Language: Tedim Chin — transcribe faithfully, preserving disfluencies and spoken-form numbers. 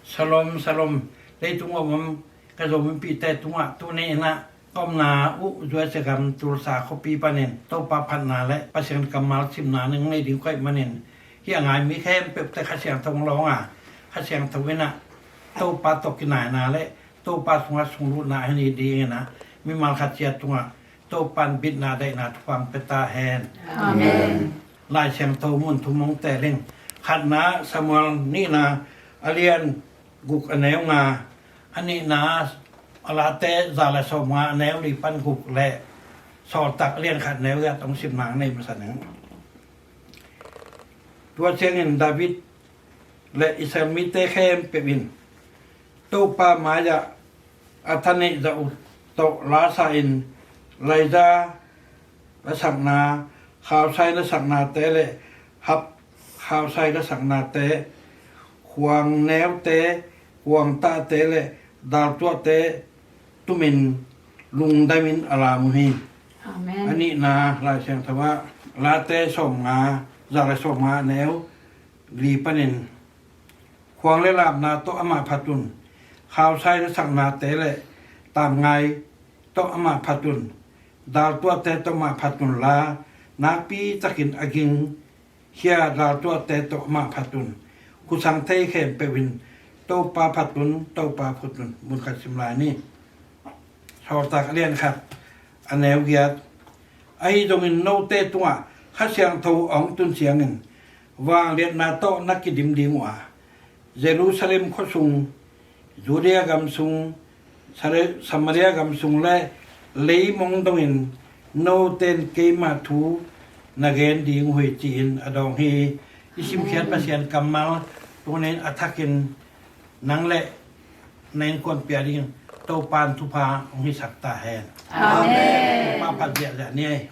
Shalom, shalom. Leitung a om ka Zomipihte tungah tuni in ah ka omna uh U S A gam Tulsa khuapi panin Topa phatna le Pasian kammal simna ning nei ding ka hih manin, hih a ngai mi khempeuhte Kha Siangtho hong lawng a, Kha Siangtho in ah Topa tawh kinaina le Topa sungah sunglutna hi ni dingin ah mimal khat ciat tungah Topa in bitna daihna thupha hong pia ta hen. Amen. Lai Siangtho mun thum hong teel ing. Khatna Samuel nihna a lian guk a neu nga, a nihna a Late za le sawmnga a neu li pan guk le Sawltak a lian khat neu giat hong simna hong nei masa ning. Tua ciangin David le Israel mite khempeuh in Topa mai-ah a thaneih zah uh tawh lasa in, laiza lasakna, khausai lasaknate le hap khausai lasaknate, khuang neute, khuang tahte le daltuahte tumin lungdamin a lam uh hi. Amen. A nihna Lai Siangtho ah Late sawmnga, za le sawmnga a neu li panin, khuang le lapna tawh amah phat un, khausai lasaknate le tamngai tawh amah phat un, daltuahte tawh amah phat unla, nakpi takin a ging khia daltuahte tawh amah phat un. Khuasang thei khempeuh in Topa phat un, Topa phut un. Mun khat sim lai ni. Sawltak a lian khat a neu giat. Ahi zongin note tungah Kha Siangtho a hong tun ciangin vangliatna tawh na kidim ding uh a, Jerusalem khuasung, Judea gam sung, Sare-, Samaria gam sung le leimong dongin note in keima thu na gen ding uh hi, ci-in a dawng hi. I simkhiat Pasian kammal tuni-in a thakin nang le na innkuan pia dingin Topa in thupha hong hisak ta hen. Amen. Topa phat ziahziah ni ei.